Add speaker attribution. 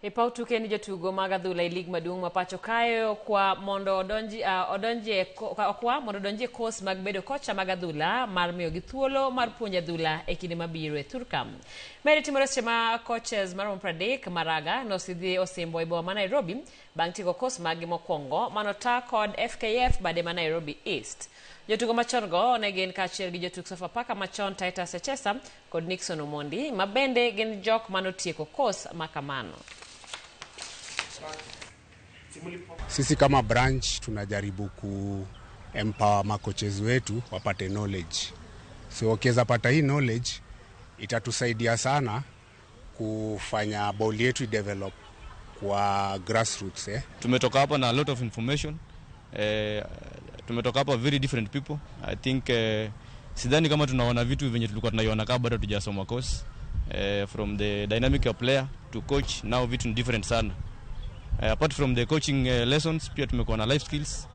Speaker 1: E paw tuke ni jotugo mag adhula e lig maduong' ma pacho kae okwa mondo odonji odonji okwa mondo odonji e kos mag bedo kocha mag adhula mar miyogi thuolo mar puonjo adhula e kinde mabiro e thurka. Meri timore seche ma coaches maromo 30 maraga nosidhi osimbo e boma ma Nairobi bang' tieko kos maggi mokwongo manota kod FKF bade ma Nairobi East. Jotugo machon go ne gin kaachiel gi jotuk Sofapaka machon Titus Echesa kod Nixon Omondi ma bende gin jok manotieko kos ma kamano.
Speaker 2: Sisi kama branch tunajaribu ku empower makoches wetu wapate knowledge. So wakiweza pata hii knowledge itatusaidia sana kufanya ball yetu develop kwa grassroots, eh.
Speaker 3: Tumetoka hapa na a lot of information. Tumetoka hapa very different people. I think sidhani kama tunaona vitu venye tulikuwa tunaiona kama bado tujasoma course. From the dynamic of player to coach, now vitu ni different sana. Apart from the coaching lessons, pia tumekuwa na life skills.